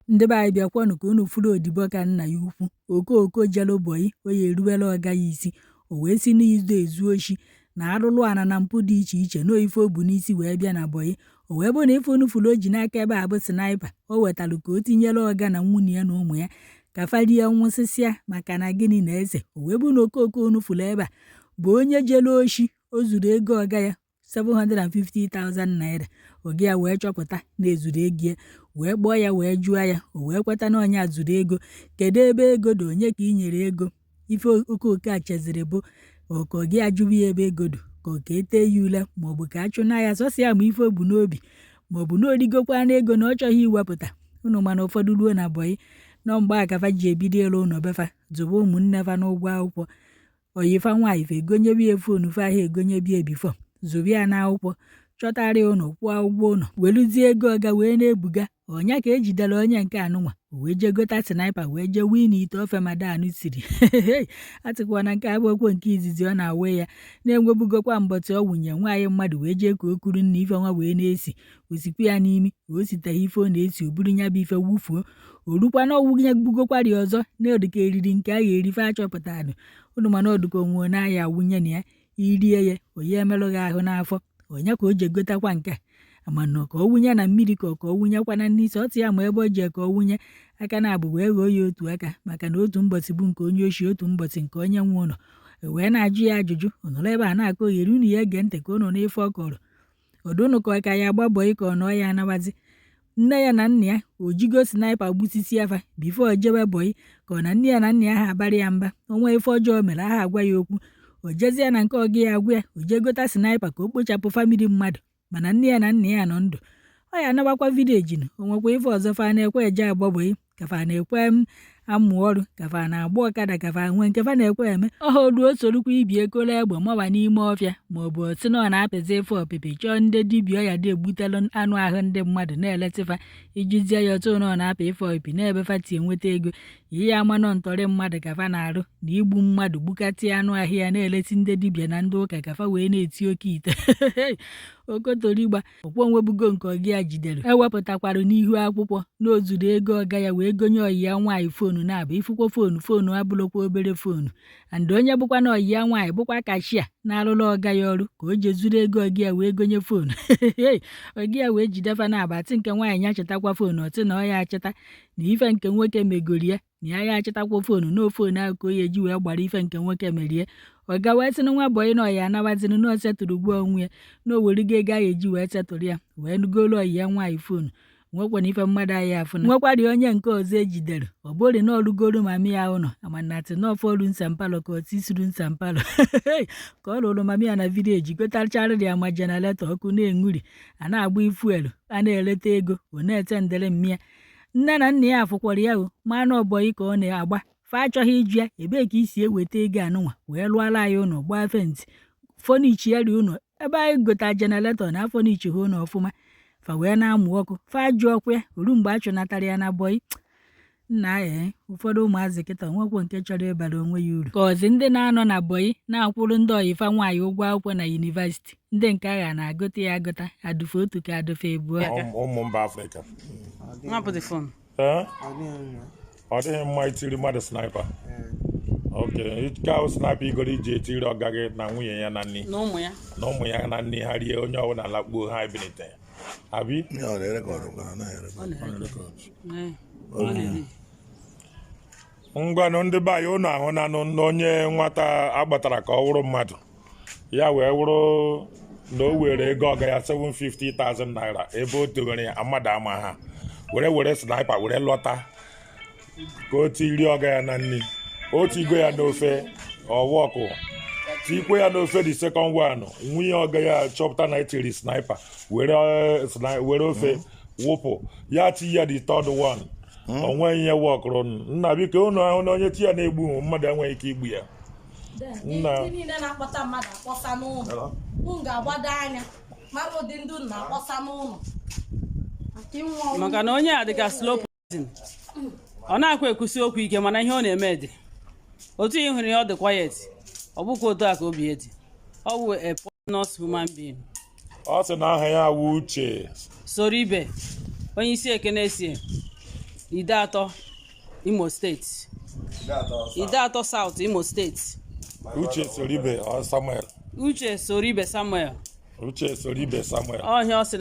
Ndị be anyị, bịakwanụ ka unu furu odibo ka nna ya ukwu. Okooko jelu boy, o ya eruwela ọga ya isi. O wee si n'izu ezu oshi na arụrụ ana na mpụ dị iche iche na ife o bu n'isi wee bịa na boy. O wee bụ na ife unu furu o ji n'aka ebe a bụ sniper o wetalụ ka o tinyere ọga na nwunye ya na ụmụ ya ka fa rie nwụsịsịa, maka na gịnị na-ese. O wee bụ na okooko unu furu ebe a bụ onye jelu oshi. O zuru ego ọga ya 750,000 naira. Oge ya wee chọpụta na ezuru ego ya, wee kpọọ ya, wee jụọ ya. O wee kweta na onye a zuru ego. Kedu ebe ego dị? Onye ka ị nyere ego? Ife okooko a cheziri bụ ka ọ gị ajụwa ya ebe ego dị, ka ọ ka etee ya ule, maọbụ ka a chụna ya sọsọ ya ma ife o bu n'obi, maọbụ na origokwa n'ego na ọ chọghị iwepụta unu. Mana ụfọdụ ruo na boy nọ mgbe a kafa ji ebido ịrụ ụlọ befa, zụba ụmụnne fa n'ụgwọ akwụkwọ. Oyifa nwaanyị fa egonyebi ya phone, fa ahụ egonyebi ya before, zụba ya n'akwụkwọ, chọtara ya ụlọ, kwụọ ụgwọ ụlọ, weluzie ego ọga wee na-ebuga. Ọnya ka ejidere onye nke anụnwa, o wee jee gota sniper, wee jee wee n'ite ofe madan siri. A sịkwa na nke abụọkwo nke izizi ọ na-awe ya na-enwebugokwa mbọtị. Ọ wụnye nwaanyị mmadụ wee jee ka o kuru nna ife nwa wee na-esi osikwa ya n'imi. O siteghị ife ọ na-esi, o buru ya bụ ife wufuo. O rukwa na ọwụnye bugokwari ọzọ na ọdịka eriri nke a ga-erife achọpụtanụ unu. Mana ọdụka onwe na-aya awụnye na ya irie ya, onye emerụ gị ahụ n'afọ. Onye ka o ji egotakwa nke a mana ka ọ wụnye na mmiri, ka ọ wụnyekwa na n'isi ọtụ ya, ma ebe o ji ka ọ wụnye aka na abụ wee ghọọ ya otu aka, maka na otu mbọsị bụ nke onye oshi, otu mbọsị nke onye nwe ụlọ. Wee na-ajụ ya ajụjụ, ọ nọrọ ebe a na-akọ oghere. Unu ya ege ntị ka unu n'ife ọ kọrọ. Ọdụ unu ka ọ ka ya agba boy, ka ọ nọọ ya anabazi nne ya na nna ya. O jigo sniper gbusisi afa before o jewe boy, ka ọ na nne ya na nna ya ha abara ya mba. Onwe ife ọjọọ mere aha agwa ya okwu, o jezie na nke ọga ya agwa ya, o jee gota sniper ka o kpochapụ family mmadụ. Mana nne ya na nna ya nọ ndụ, ọ ya anabakwa village nụ. O nwekwa ife ọzọ fa na-ekwe eje agba boy, ka fa na-ekwe m amụ ọrụ, ka fa na-agba ọkada, ka fa nwee nke fa na-ekwe eme. Ọha oluo sorokwa ibi ekolo egbe mawa n'ime ọfịa, maọbụ si na ọ na-apịzi ife ọpịpị, chọọ ndị dibịa ọya dị egbutelụ anụ ahụ ndị mmadụ na-eletịfa ijizie ya otu na ọ na-apị ife ọpịpị n'ebe fa ti enweta ego. Ihe amanọ ntọrị mmadụ ka fa na-arụ na igbu mmadụ, gbukatịa anụ ahịa ya, na-eleti ndị dibịa na ndị ụka ka fa wee na-eti oke ite okotorigba. Ọkwọ onwebugo nke ọga ya jidere ewepụtakwara n'ihu akwụkwọ na o zuru ego ọga ya, wee gonye ọyị ya nwaanyị phone na-abụ ifukwa phone. Phone abụrụkwa obere phone, and onye bụkwa na ọyị ya nwaanyị bụkwa cashier na-arụrụ ọga ya ọrụ, ka o je zuru ego ọga ya wee gonye phone. Ọga ya wee jidefa na abatị nke nwaanyị ya chetakwa phone. Ọtị na ọ ya achịta na ife nke nwoke megori ya, na ya ya achịtakwa phone, na phone ahụ ka o ya eji wee gbara ife nke nwoke merie. Ọga wee sị na nwa boy na ọya anabaziri, na o setụrụ gbuo onwe ya, na o werugo ego ahụ eji wee setụrụ ya, wee nugolu ọyị ya nwaanyị phone. Nwekwana ife mmadụ anyị afụ na nwekwari onye nke ọzọ ejidere. Ọ bụrụ na ọrụgoro mami ya ụlọ amanatị na ọfọrụ nsampalọ, ka ọtisuru nsampalọ ka ọ rụrụ mami ya na village, gotacharịrị ya ma generator, ọkụ na-enwuri, a na-agba ifuelu, a na-eleta ego, ọ na-ete ndere mmịa. Nne na nna ya afụkwara ya o ma na ọ boy ka ọ na-agba. Fa achọghị ịjụ ya ebee ka isi eweta ego anụnwa wee lụọla anyị ụlọ, gbaa fence, furnish ya ri ụlọ ebe anyị gota generator na furnish ha ụlọ ọfụma, fa wee na-amụ ọkụ. Fa jụọkwa ya oru mgbe a chụnatara ya na boy nna. Ee, ụfọdụ ụmụazị kịta nwekwo nke chọrọ ịbara onwe ya uru, ka ọzi ndị na-anọ na boy na-akwụrụ ndị ọyifa nwaanyị ụgwọ akwụkwọ na university. Ndị nke agha na-agụta ya agụta adụfe otu ka adụfe abụọ. Ụmụ mba Afrịka. Hapụ the phone. Ee, ọ dịghị mma itiri mmadụ sniper. Ok, nke ahụ sniper igoro iji etiri ọga gị na nwunye ya na nni na ụmụ ya na ụmụ ya na nni, ha rie, onye ọbụla lakpuo, ha ebilite abi. Ya ọ na-erecord kwa, anaghị Ọ erecord. Ee, ọ na-eri. Ngwanụ, ndị be anyị, unu ahụnanụ na onye nwata agbatara ka ọ wụrụ mmadụ ya wee wụrụ na o were ego ọga ya 750,000 naira, ebe o towere ya mmadụ ama ha, were sniper were lọta ka o tiri ọga ya na nni. O tigo ya n'ofe ọwọkụ, tikwe ya n'ofe. The second one, nwunye ọga ya chọpụta na etiri sniper, were ofe wụpụ ya, ti ya the third one. O nweghị ihe wọkụrụ. Nna, biko, unu ahụ na onye ti ya na-egbu mmadụ enweghị ike igbu ya. Nna. Ndị niile na-akpọta mmadụ akpọsa n'ụlọ, unu ga-agbado anya mara ụdị ndị unu na-akpọsa n'ụlọ maka ịnwụ ọnwụ. Maka na onye a dịka slow poison. Ọ na-akwa ekwusi okwu ike, mana ihe ọ na-eme dị otu ị hụrụ ya, ọ dị quiet, ọ bụkwa otu a ka obi ya dị. Ọ wụ a poisonous human being. Ọ sị na aha ya wụ Uche. Soro ibe onye isi ekene sie. Ideatọ, Imo Steeti. Ideatọ South, Imo Steeti. Uche Soribe or Samuel. Uche Soribe Samuel. Uche Soribe Samuel. Ọhịa ọ sị.